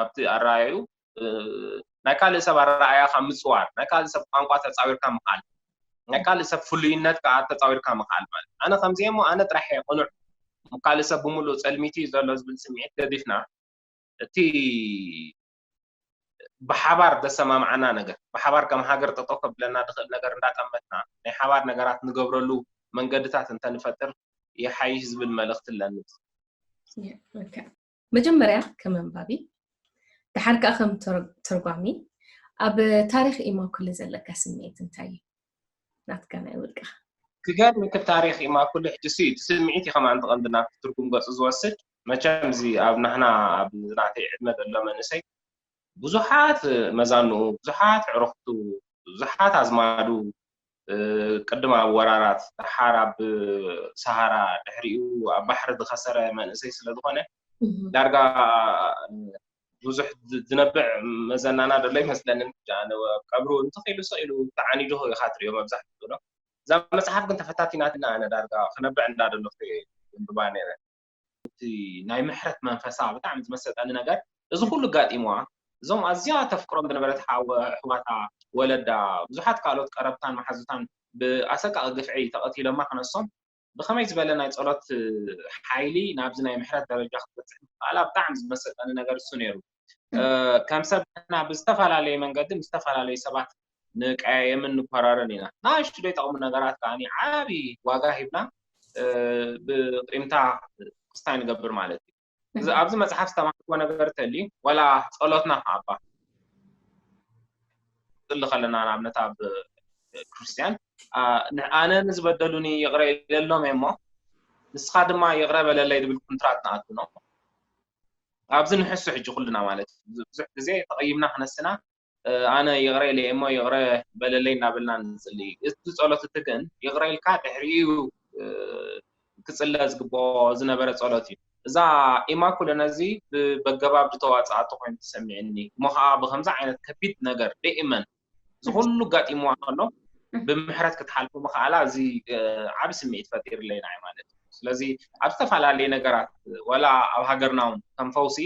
ኣብቲ ኣረኣእዩ ናይ ካልእ ሰብ ኣረኣእያ ካብ ምፅዋር ናይ ካልእ ሰብ ቋንቋ ተፃዊርካ ምኽኣል ናይ ካልእ ሰብ ፍሉይነት ከዓ ተፃዊርካ ምኽኣል ማለት ኣነ ከምዚ እሞ ኣነ ጥራሕ እየ ቅኑዕ ካልእ ሰብ ብምሉእ ፀልሚቲ እዩ ዘሎ ዝብል ስምዒት ገዲፍና እቲ ብሓባር ዘሰማምዓና ነገር ብሓባር ከም ሃገር ጠጠው ከብለና ዝኽእል ነገር እንዳጠመትና ናይ ሓባር ነገራት ንገብረሉ መንገድታት እንተንፈጥር ይሓይሽ ዝብል መልእኽቲ ኣለኒ። መጀመርያ ከም ኣንባቢ ድሓር ከዓ ከም ተርጓሚ ኣብ ታሪክ ኢማኩሊ ዘለካ ስምዒት እንታይ እዩ? ናትካ ናይ ውልቅኻ። ክገርም ክታሪክ ኢማኩሊ ሕጂ ሲ እቲ ስምዒት እዩ ከማን ትቐንዲ ናብቲ ትርጉም ገፁ ዝወስድ መቸም እዚ ኣብ ናህና ኣብ ናተይ ዕድመ ዘሎ መንእሰይ ብዙሓት መዛንኡ ብዙሓት ዕሩኽቱ ብዙሓት ኣዝማዱ ቅድም ኣብ ወራራት ደሓር ኣብ ሰሃራ ድሕሪኡ ኣብ ባሕሪ ዝኸሰረ መንእሰይ ስለ ዝኾነ ዳርጋ ብዙሕ ዝነብዕ መዘናና ደሎ ይመስለንን ቀብሩ እንትኽኢሉ ስቕ ኢሉ ተዓኒዱ ኢኻ ትሪኦ መብዛሕትኡ ዶ እዛ መፅሓፍ ግን ተፈታቲናትና ኣነ ዳርጋ ክነብዕ እንዳደሎ የንብባ ነይረ እቲ ናይ ምሕረት መንፈሳ ብጣዕሚ ዝመሰጠኒ ነገር እዚ ኩሉ ጋጢምዋ እዞም ኣዝያ ተፍቅሮም ዝነበረት ኣሕዋታ ወለዳ ብዙሓት ካልኦት ቀረብታን መሓዙታን ብኣሰቃቂ ግፍዒ ተቐቲሎማ ክነሶም ብኸመይ ዝበለ ናይ ጸሎት ሓይሊ ናብዚ ናይ ምሕረት ደረጃ ክትበጽሕ ምኽኣላ ብጣዕሚ ዝመሰጠኒ ነገር እሱ ነይሩ። ከም ሰብ ንሕና ብዝተፈላለየ መንገዲ ምስ ዝተፈላለዩ ሰባት ንቀያየምን ንኮራረን ኢና። ንኣሽቱ ዘይጠቕሙ ነገራት ከኣ ዓቢ ዋጋ ሂብና ብቂምታ ክስታይ ንገብር ማለት እዩ። ኣብዚ መጽሓፍ ዝተማሃርክዎ ነገር ተልዩ ዋላ ጸሎትና ከኣባ ክንጽሊ ከለና ንኣብነት ኣብ ክርስትያን ኣነ ንዝበደሉኒ ይቕረ ኢለሎም እሞ ንስኻ ድማ ይቕረ በለለይ ዝብል ኮንትራት ንኣቱ ነው። ኣብዚ ንሕሱ ሕጂ ኩልና ማለት ብዙሕ ግዜ ተቐይምና ክነስና ኣነ ይቕረ ኢለ እሞ ይቕረ በለለይ እናበልና ንጽሊ። እቲ ጸሎት እቲ ግን ይቕረ ኢልካ ድሕሪኡ ክጽለ ዝግብኦ ዝነበረ ጸሎት እዩ። እዛ ኢማኩለነ እዚ ብበገባብ ዝተዋጽኣቶ ኮይኑ ተሰሚዕኒ እሞ ከዓ ብከምዚ ዓይነት ከቢድ ነገር ደኢመን ዝኩሉ ጋጢምዋ ከሎ ብምሕረት ክትሓልፉ ምክኣላ እዚ ዓብ ስምዒት ፈጢርለይ ንዓይ ማለት እዩ። ስለዚ ኣብ ዝተፈላለየ ነገራት ወላ ኣብ ሃገርና እውን ከም ፈውሲ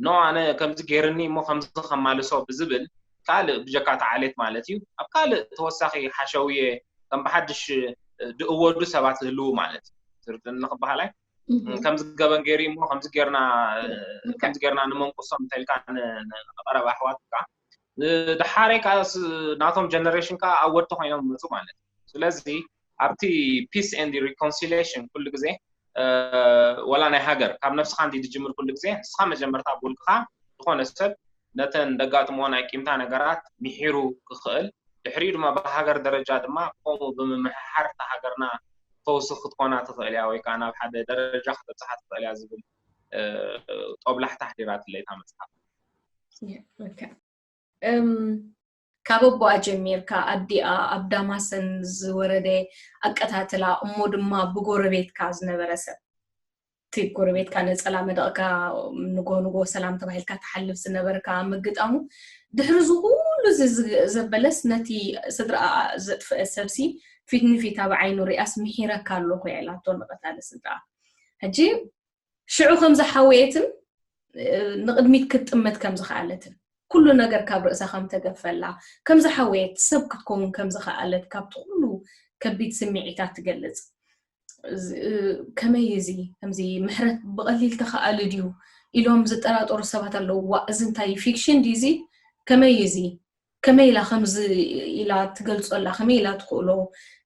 ኖ ኣነ ከምዚ ገይርኒ እሞ ከምዚ ከማልሶ ብዝብል ካልእ ብጀካ ተዓሌት ማለት እዩ ኣብ ካልእ ተወሳኺ ሓሸውየ ከም ብሓድሽ ድእወዱ ሰባት ዝህልዉ ማለት እዩ። ትርድእኒ ክበሃላይ ከምዚ ገበን ገይሩ እሞ ከምዚ ጌርና ከምዚ ጌርና ንመንቁሶም እንተልካ ንቐረባ ኣሕዋትካ ድሓረይ ከዓ ናቶም ጀነሬሽን ከዓ ኣወድቲ ኮይኖም ይመፁ ማለት እዩ። ስለዚ ኣብቲ peace and reconciliation ኩሉ ግዜ ወላ ናይ ሃገር ካብ ነብስኻ እንዲ ዝጅምር ኩሉ ግዜ ንስኻ መጀመርታ ብውልቅኻ ዝኾነ ሰብ ነተን ደጋጥሞ ናይ ቂምታ ነገራት ምሒሩ ክኽእል ድሕሪኡ ድማ ብሃገር ደረጃ ድማ ከምኡ ብምምሕሓር እታ ሃገርና ፈውሲ ክትኮና ትኽእል እያ ወይ ከዓ ናብ ሓደ ደረጃ ከተብፅሓ ትኽእል እያ ዝብል ጦብላሕታ ኣሕዲራትለይ እታ መፅሓፍ። ካብ ኣቦኣ ጀሚርካ ኣዲኣ ኣብ ዳማሰን ዝወረደ ኣቀታትላ እሞ ድማ ብጎረቤትካ ዝነበረ ሰብ እቲ ጎረቤትካ ነፀላ መደቕካ ንጎ ንጎ ሰላም ተባሂልካ ትሓልፍ ዝነበርካ ምግጣሙ ድሕሪ ዝኩሉ ዘበለስ ነቲ ስድራኣ ዘጥፍአ ሰብሲ ፊት ንፊት ኣብ ዓይኑ ሪኣስ ምሒረካ ኣለኹ እያ ኢላቶ ንቐታሊ ስድራ ሕጂ ሽዑ ከም ዝሓወየትን ንቕድሚት ክትጥመት ከም ዝኸኣለትን ኩሉ ነገር ካብ ርእሳ ከም ተገፈላ ከም ዝሓወየት ሰብ ክትከውን ከም ዝኸኣለት ካብቲ ኩሉ ከቢድ ስምዒታት ትገልጽ። ከመይ እዚ ከምዚ ምሕረት ብቐሊል ተኸኣሉ ድዩ ኢሎም ዝጠራጠሩ ሰባት ኣለዉ። ዋ እዚ እንታይ ፊክሽን ድዩ እዚ ከመይ እዚ ከመይ ኢላ ከምዚ ኢላ ትገልጾ ኣላ ከመይ ኢላ ትኽእሎ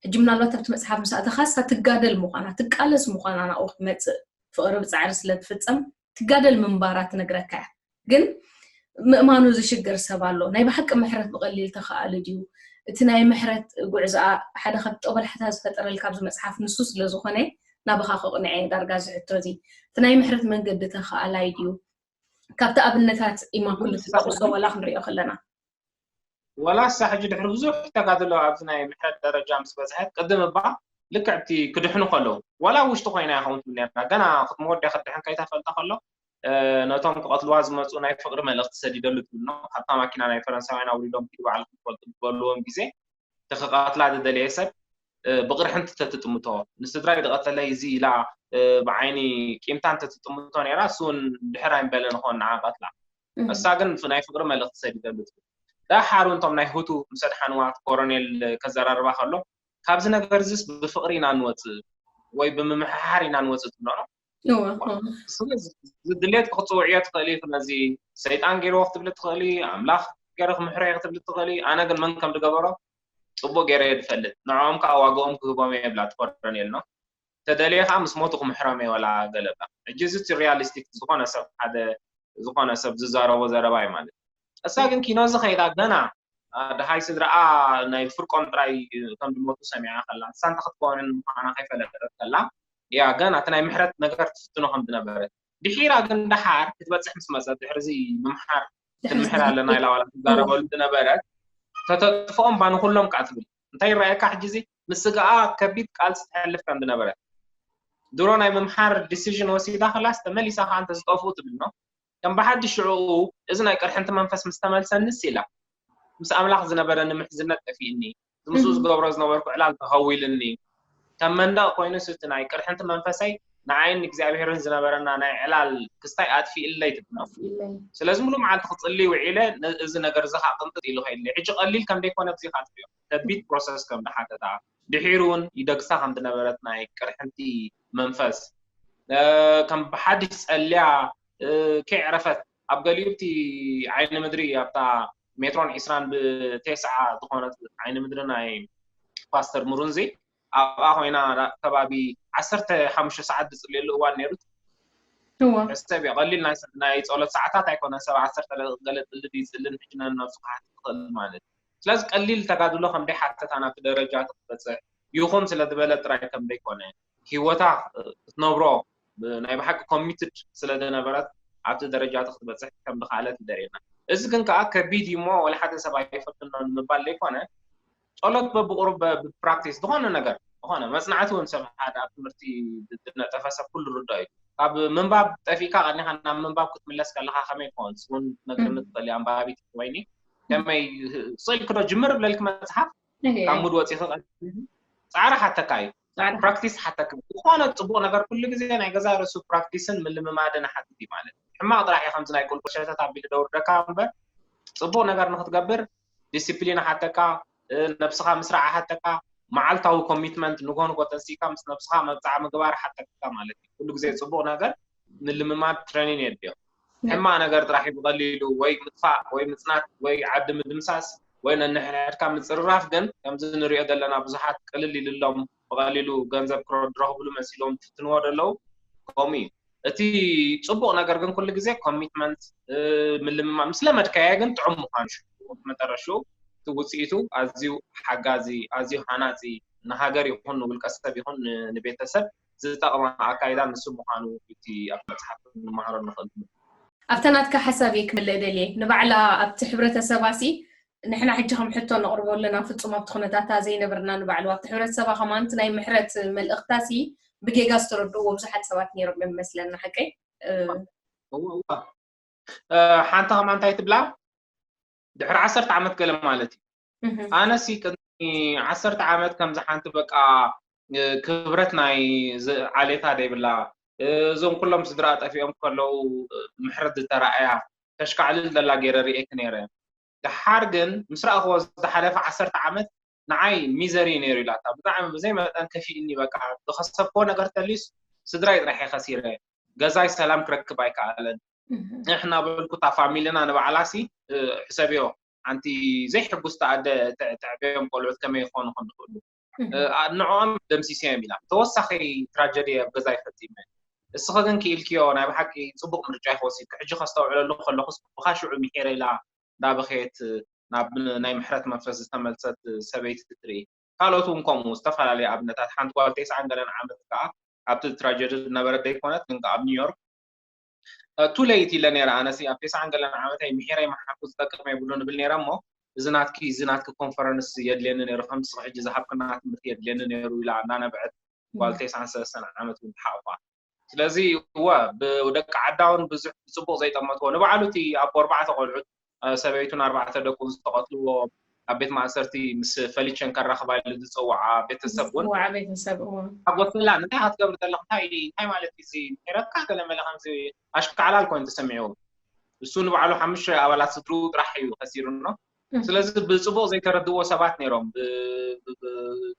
ሕጂ ምናልባት ኣብቲ መጽሓፍ ምስ ኣተኻስ ትጋደል ምዃና ትቃለስ ምዃና ናብኡ ክትመጽእ ፍቕሪ ብጻዕሪ ስለ ትፍጸም ትጋደል ምንባራ ትነግረካ እያ ግን ምእማኑ ዝሽገር ሰብ ኣሎ ናይ ብሓቂ ምሕረት ብቐሊል ተኸኣሉ ድዩ እቲ ናይ ምሕረት ጉዕዞኣ ሓደ ካብ ጠበላሕታ ዝፈጠረልካ ኣብዚ መጽሓፍ ንሱ ስለ ዝኾነ ናብኻ ከቕንዐ ዳርጋ ዝሕቶ እዚ እቲ ናይ ምሕረት መንገዲ ተኸኣላይ ድዩ ካብቲ ኣብነታት ኢማኩል ትጠቕሶ ወላ ክንሪኦ ከለና ወላ እሳ ሕጂ ድሕሪ ብዙሕ ተጋድሎ ኣብዚ ናይ ምሕረት ደረጃ ምስ በፅሐት ቅድም እባ ልክዕ እቲ ክድሕኑ ከለዉ ወላ ውሽጢ ኮይና ይኸውን ትብል ነርና ገና ክትመወዲያ ክትድሕን ከይተፈልጠ ከሎ ነቶም ክቐትልዋ ዝመፁ ናይ ፍቅሪ መልእክቲ ሰዲደሉ ትብል ነው ካብታ ማኪና ናይ ፈረንሳውያን ኣውሪዶም ኪዱ ባዕልኩም ትፈልጡ ዝበልዎም ግዜ ተኸቃትላ ዝደለየ ሰብ ብቕርሕንቲ ተትጥምቶ ንስድራይ ዝቐተለ እዚ ኢላ ብዓይኒ ቂምታ እንተትጥምቶ ነይራ እሱ እውን ድሕር ኣይምበለ ንኾን ንዓ ቀትላ እሳ ግን ናይ ፍቅሪ መልእክቲ ሰዲደሉ ትብል ዳሓሩ እንቶም ናይ ሁቱ ምስ ኣድሓንዋ ኮሮኔል ከዘራርባ ከሎ ካብዚ ነገር እዚስ ብፍቅሪ ኢና ንወፅእ ወይ ብምምሕሓር ኢና ንወፅእ ትብሎ ነው ዝድሌት ክትፅውዕዮ ትኽእሊ ነዚ ሰይጣን ገይርዎ ክትብሊ ትኽእሊ ኣምላኽ ገይረ ክምሕሮ ክትብሊ ትኽእሊ ኣነ ግን መን ከም ዝገበሮ ፅቡቅ ገይረ ዝፈልጥ ንዕኦም ከዓ ዋግኦም ክህቦም የብላ ትኮረን የልኖ ተደልየ ከዓ ምስ ሞቱ ክምሕሮም እየ ወላ ገለባ ሕጂ እዚ ሪያሊስቲክ ዝኾነ ሰብ ሓደ ዝኾነ ሰብ ዝዛረቦ ዘረባ እዩ ማለት እሳ ግን ኪኖ እዚ ከይዳ ገና ድሃይ ስድራኣ ናይ ፍርቆም ጥራይ ከም ዝሞቱ ሰሚዓ ከላ ንሳ እንተ ክትከውንን ምዃና ከይፈለጠት ከላ እያ ገና እቲ ናይ ምሕረት ነገር ትፍትኖ ከም ዝነበረ ድሒራ ግን ደሓር ክትበፅሕ ምስ መፀት ድሕሪ እዚ ምምሓር ትምሕር ኣለና ኢላ ዋላ ትዛረበሉ ዝነበረት ተተጥፍኦም ባ ንኩሎም ከዓ ትብል እንታይ ይረኣየካ ሕጂ እዚ ምስ ስጋኣ ከቢድ ቃልሲ ትሕልፍ ከም ዝነበረት ድሮ ናይ ምምሓር ዲሲዥን ወሲዳ ከላስ ተመሊሳ ከዓ እንተዝጠፍኡ ትብል ነው ከም ብሓድሽ ሽዕኡ እዚ ናይ ቅርሕንቲ መንፈስ ምስ ተመልሰንስ ኢላ ምስ ኣምላኽ ዝነበረኒ ምሕዝነት ጠፊእኒ ምስኡ ዝገብሮ ዝነበርኩ ዕላል ተኸዊልኒ ከም መንደቕ ኮይኑስ እቲ ናይ ቅርሕንቲ መንፈሰይ ንዓይን እግዚኣብሄርን ዝነበረና ናይ ዕላል ክስታይ ኣጥፊእለይ ትብሎ ስለዚ ሙሉ መዓልቲ ክፅሊ ውዒለ እዚ ነገር እዚ ከዓ ቅንጥጥ ኢሉ ከይድለ ሕጂ ቀሊል ከም ደይኮነ ብዚ ከዓ ትሪኦ ከቢድ ፕሮሰስ ከም ዝሓተታ ድሒሩ እውን ይደግሳ ከም ዝነበረት ናይ ቅርሕንቲ መንፈስ ከም ብሓድሽ ፀልያ ከይዕረፈት ኣብ ገሊኡ እቲ ዓይኒ ምድሪ ኣብታ ሜትሮን ዒስራን ብቴስዓ ዝኾነት ዓይኒ ምድሪ ናይ ፓስተር ሙሩንዚ ኣብኣ ኮይና ከባቢ ዓሰርተ ሓሙሽተ ሰዓት ዝፅልየሉ እዋን ነይሩ እወ። ሕሰብ እዩ፣ ቀሊል ናይ ሰ- ናይ ጸሎት ሰዓታት ኣይኮነን። ሰብ ዓሰርተ ደቂቕ ገለ ጥልድ ይጽልን፣ ሕጂ ነብስኻ ክትኽእል ማለት እዩ። ስለዚ ቀሊል ተጋድሎ ከም ደይ ሓተታ ናብቲ ደረጃ ክትበጽሕ ይኹን ስለ ዝበለ ጥራይ ከም ደይኮነ፣ ህይወታ ክትነብሮ ናይ ብሓቂ ኮሚትድ ስለ ዝነበረት ኣብቲ ደረጃ ክትበጽሕ ከም ዝኸኣለት ይደርየና። እዚ ግን ከዓ ከቢድ እሞ ወላ ሓደ ሰብ ኣይፈትኖ ንምባል ዘይኮነ፣ ጸሎት በብቁሩብ ብፕራክቲስ ዝኾነ ነገር ዝኾነ መጽናዕቲ እውን ሰብ ሓደ ኣብ ትምህርቲ ዝነጠፈ ሰብ ኩሉ ርዳእ እዩ። ካብ ምንባብ ጠፊእካ ቀኒኻ ናብ ምንባብ ክትምለስ ከለኻ ከመይ ትኸውን? እውን መግርሚ ትኽእል ኣንባቢት ወይኒ ከመይ ስኢልክዶ ጅምር ብለልክ መጽሓፍ ካብ ሙድ ወፂኺ ፃዕሪ ሓተካ እዩ። ፕራክቲስ ሓተካ። ዝኾነ ፅቡቅ ነገር ኩሉ ግዜ ናይ ገዛ ርእሱ ፕራክቲስን ምልምማድን ሓትት እዩ ማለት እዩ። ሕማቅ ጥራሕ እዩ ከምዚ ናይ ቁልቁል ሸተት ኣቢሉ ደውርደካ እምበር ፅቡቅ ነገር ንክትገብር ዲሲፕሊን ሓተካ፣ ነብስኻ ምስራዕ ሓተካ፣ መዓልታዊ ኮሚትመንት ንጎ ንጎ ተንሲካ ምስ ነብስኻ መብፃዕ ምግባር ሓተካ ማለት እዩ። ኩሉ ግዜ ፅቡቅ ነገር ምልምማድ ትሬኒን የድልዮ። ሕማቅ ነገር ጥራሕ እዩ ብቀሊሉ ወይ ምጥፋእ ወይ ምፅናት ወይ ዓዲ ምድምሳስ ወይ ነንሕድሕድካ ምፅርራፍ ግን ከምዚ ንሪኦ ዘለና ብዙሓት ቅልል ኢልሎም ብቀሊሉ ገንዘብ ክረድረኽብሉ መሲሎም ትፍትንዎ ደለዉ። ከምኡ እዩ። እቲ ፅቡቅ ነገር ግን ኩሉ ግዜ ኮሚትመንት ምልምማ ምስ ለመድካያ ግን ጥዑም ምኳኑ ሽዑ መጠረሽኡ እቲ ውፅኢቱ ኣዝዩ ሓጋዚ ኣዝዩ ሃናፂ ንሃገር ይኹን ንውልቀ ሰብ ይኹን ንቤተሰብ ዝጠቕማ ኣካይዳ ንሱ ምዃኑ እቲ ኣብ መፅሓፍ ንመሃሮ ንኽእል። ኣብታ ናትካ ሓሳብ እየ ክምልእ ደልየ። ንባዕላ ኣብቲ ሕብረተሰባ ሲ ንሕና ሕጂ ከም ሕቶ ነቕርቦ ኣለና፣ ፍጹም ኣብቲ ኩነታታ ዘይነበርና ንባዕሉ ኣብቲ ሕብረተሰባ ከማን እቲ ናይ ምሕረት መልእኽታ ሲ ብጌጋ ዝተረድእዎ ብዙሓት ሰባት ነይሮም እዮም መስለና። ሓቀይ? ሓንቲ ከማ እንታይ ትብላ ድሕሪ ዓሰርተ ዓመት ገለ ማለት እዩ። ኣነሲ ቅድሚ ዓሰርተ ዓመት ከምዚ ሓንቲ በቃ ክብረት ናይ ዓሌታ ደይብላ እዞም ኩሎም ስድራ ጠፊኦም ከለዉ ምሕረት ዝተረኣያ ተሽካዕልል ዘላ ገይረ ርእየኪ ነይረ። ደሓር ግን ምስ ረኣኽዎ ዝሓለፈ ዓሰርተ ዓመት ንዓይ ሚዘሪ ነይሩ ኢላታ። ብጣዕሚ ብዘይ መጠን ከፊእኒ በቃ ዝኸሰብክዎ ነገር ተልዩስ ስድራይ ጥራሕ እየ ከሲረ። ገዛይ ሰላም ክረክብ ኣይከኣለን። ንሕና በልኩ እታ ፋሚልና ንባዕላሲ ሕሰብዮ ሓንቲ ዘይሕጉስቲ ኣደ ተዕብዮም ቆልዑት ከመይ ይኾኑ ከም ዝኽእሉ ንዕኦም ደምሲሰዮም ኢላ ተወሳኺ ትራጀዲ ኣብ ገዛይ ፈፂመ። እስኺ ግን ክኢልክዮ ናይ ብሓቂ ፅቡቅ ምርጫ ኢኺ ወሲድኪ። ሕጂ ከስተውዕለሉ ከለኹስ ብኻሽዑ ምሒረ ኢላ እንዳበኸየት ናብ ናይ ምሕረት መንፈስ ዝተመልሰት ሰበይቲ ትርኢ። ካልኦት እውን ከምኡ ዝተፈላለዩ ኣብነታት። ሓንቲ ጓል ተስዓን ገለን ዓመት ከዓ ኣብቲ ትራጀዲ ዝነበረት ዘይኮነት ግን ከዓ ኣብ ኒውዮርክ ቱ ሌት ኢለ ነይረ። ኣነሲ ኣብ ተስዓን ገለን ዓመተይ ምሒረይ መሓኩ ዝጠቅም የብሉን እብል ነይረ እሞ እዚ ናትኪ እዚ ናትኪ ኮንፈረንስ የድልየኒ ነይሩ ከምዚ ሕጂ ዝሃብክና ትምህርቲ የድልየኒ ነይሩ ኢላ እንዳነበዐት ጓል ተስዓን ሰለስተን ዓመት እውን ትሓቕፋ። ስለዚ እወ ብደቂ ዓዳ እውን ብዙሕ ብፅቡቅ ዘይጠመትዎ ንባዕሉ እቲ ኣቦ ኣርባዕተ ቆልዑት ሰበይቱን ኣርባዕተ ደቁን ዝተቐትልዎ ኣብ ቤት ማእሰርቲ ምስ ፈሊቸን ከራኽባ ኢሉ ዝፀውዓ ቤተሰብ እውን ዝፅውዓ ቤተሰብ እዎ። ኣብ ወሰላ እንታይ ክትገብር ዘለኽ እንታይ እንታይ ማለት እዩ እዚ ምሕረትካ ገለ መለ ከምዚ ኣሽካዕላል ኮይኑ ተሰሚዑ። እሱ ንባዕሉ ሓሙሽተ ኣባላት ስድርኡ ጥራሕ እዩ ከሲሩኖ። ስለዚ ብፅቡቅ ዘይተረድእዎ ሰባት ነይሮም፣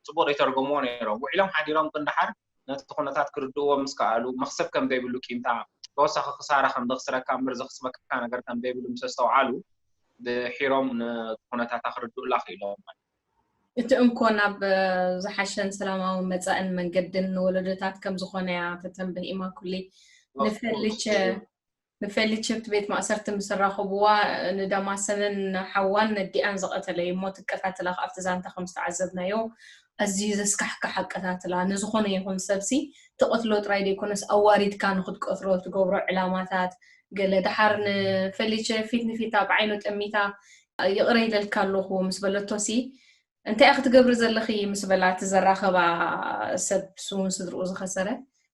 ብፅቡቅ ዘይተርጎምዎ ነይሮም። ውዒሎም ሓዲሮም ግን ደሓር ነቲ ኩነታት ክርድእዎ ምስ ከኣሉ መኽሰብ ከም ዘይብሉ ቂምታ ተወሳኺ ክሳራ ከም ዘኽስረካ እምበር ዘኽስበካ ነገር ከም ዘይብሉ ምስ ኣስተውዓሉ ድሒሮም ነቲ ኩነታታ ክርድኡላ ክኢሎም ማለት እዩ። እቲ እንኮ ናብ ዝሓሸን ሰላማዊ መጻእን መንገድን ንወለዶታት ከም ዝኾነያ ተተንብህ ኢማኩሊ ንፈልች ንፈሊቸ ኣብቲ ቤት ማእሰርቲ ምስ ኣራኸብዋ ንዳማሰንን ሓዋን ነዲኣን ዝቐተለ እዩ እሞ ትቀታትላ ኣብቲ ዛንታ ከም ዝተዓዘብናዮ ኣዝዩ ዘስካሕክሕ ኣቀታትላ ንዝኾነ ይኹን ሰብሲ ትቐትሎ ጥራይ ዘይኮነስ ኣዋሪድካ ንክትቀትሎ ትገብሮ ዕላማታት ገለ ደሓር ንፈሊቸ ፊት ንፊታ ብዓይኑ ጠሚታ ይቕረ ኢለልካ ኣለኹ ምስ በለቶሲ እንታይ ክትገብሪ ዘለኺ ምስ በላ እቲ ዘራኸባ ሰብ ስሙን ስድርኡ ዝኸሰረ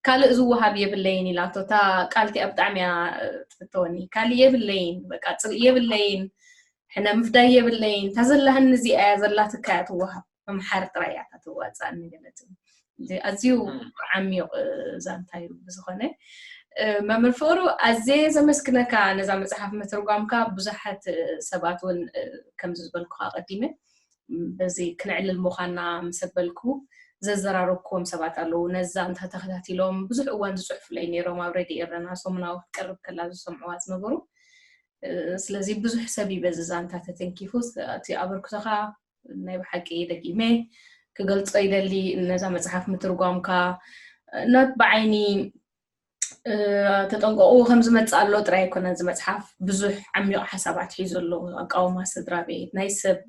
ካልእ ዝወሃብ የብለይን ኢላቶ እታ ቃል እቲኣ ብጣዕሚ እያ ትፍተወኒ ካልእ የብለይን በቃ ፅልኢ የብለይን ሕነ ምፍዳይ የብለይን እታ ዘለሃኒ እዚኣ እያ ዘላትካ እያ ትወሃብ ምምሓር ጥራይ እያ እታ ትዋፅኣኒ ገለት ኣዝዩ ዓሚቕ ዛንታ እዩ ብዝኾነ መምህር ፍቅሩ ኣዝየ ዘመስግነካ ነዛ መፅሓፍ ምትርጓምካ ብዙሓት ሰባት እውን ከምዚ ዝበልኩካ ቀዲመ በዚ ክነዕልል ምዃንና ምስ ኣበልኩ ዘዘራረብክዎም ሰባት ኣለዉ። ነዚ ዛንታ ተኸታቲሎም ብዙሕ እዋን ዝፅሕፉለይ ነይሮም። ኣብ ሬድዮ ኤረና ሰሙናዊ ክትቀርብ ከላ ዝሰምዕዋ ዝነበሩ። ስለዚ ብዙሕ ሰብ እዩ በዚ ዛንታ ተተንኪፉ። እቲ ኣበርክቶኻ ናይ ብሓቂ ደጊመ ክገልጾ ይደሊ። ነዛ መፅሓፍ ምትርጓምካ not ብዓይኒ ተጠንቀቑ ከም ዝመጽእ ኣሎ ጥራይ ኣይኮነን። እዚ መጽሓፍ ብዙሕ ዓሚቕ ሓሳባት ሒዙ ኣሎ። ኣቃውማ ስድራ ቤት፣ ናይ ሰብ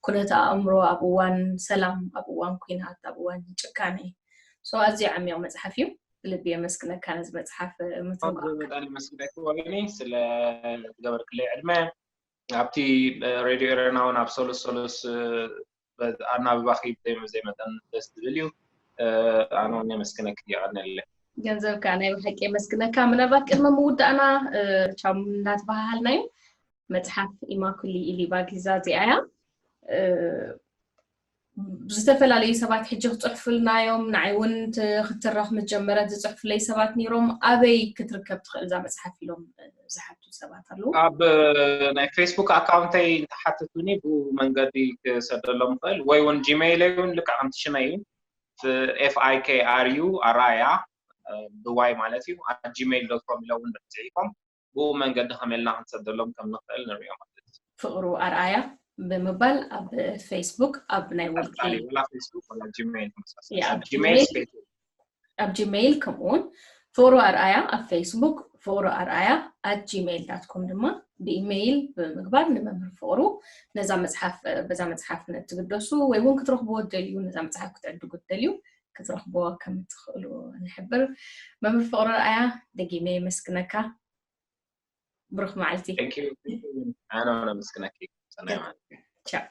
ኩነተ ኣእምሮ ኣብ እዋን ሰላም፣ ኣብ እዋን ኲናት፣ ኣብ እዋን ጭካኔ። ሶ ኣዝዩ ዓሚቕ መጽሓፍ እዩ። ብልቢ የመስግነካ ነዚ መጽሓፍ ምትንኳ። ብጣዕሚ የመስግነኪ ወይኒ ስለ ዝገበርክለይ ዕድመ። ኣብቲ ሬድዮ ኤረና እውን ኣብ ሰሉስ ሰሉስ ኣናብባኺ ብዘይ መጠን ደስ ዝብል እዩ። ኣነ እውን የመስግነኪ፣ የቐንየለይ። ገንዘብካ ናይ ብሓቂ የመስግነካ። ምናልባት ቅድሚ ምውዳእና ቻው እንዳተባሃሃልና እዩ። መጽሓፍ ኢማኩሊ ኢሊባጊዛ እዚኣ እያ። ዝተፈላለዩ ሰባት ሕጂ ክፅሕፉልና እዮም። ንዓይ እውን ክትረኽ ምስ ጀመረት ዝፅሕፉለይ ሰባት ነይሮም። ኣበይ ክትርከብ ትኽእል እዛ መፅሓፍ ኢሎም ዝሓቱ ሰባት ኣለዉ። ኣብ ናይ ፌስቡክ ኣካውንተይ እንተሓትቱኒ ብኡ መንገዲ ክሰደሎም ይኽእል፣ ወይ እውን ጂሜይለይ እውን ልክዕ ከምቲ ሽመይ እዩ፣ ኤፍ ኣይ ኬ ኣር ዩ ኣራያ ብዋይ ማለት እዩ፣ ኣት ጂሜይል ዶት ኮም ኢሎም እውን ጽሒፎም ብኡ መንገዲ ከመይ ኢልና ክንሰደሎም ከም ንኽእል ንሪኦ ማለት እዩ። ፍቕሩ ኣርኣያ ብምባል ኣብ ፌስቡክ ኣብ ናይ ውልቂ ወላ ፌስቡክ ወላ ጂሜይል ተመሳሳሊ ያ፣ ኣብ ጂሜይል ኣብ ጂሜይል ከምኡውን ፍቕሩ ኣርኣያ ኣብ ፌስቡክ፣ ፍቕሩ ኣርኣያ ኣት ጂሜይል ዳት ኮም ድማ ብኢሜይል ብምግባር ንመምህር ፍቕሩ ነዛ መፅሓፍ በዛ መፅሓፍ ንትግደሱ ወይ እውን ክትረኽብዎ ትደልዩ፣ ነዛ መፅሓፍ ክትዕድጉ ትደልዩ ክትረኽብዎ ከም ትኽእሉ ንሕብር። መምህር ፍቕሩ ኣርኣያ ደጊመ የመስግነካ። ብሩኽ መዓልቲ። Thank you። ኣነ እውን ኣመስግነኪ። ሰናይ መዓልቲ። ቻው።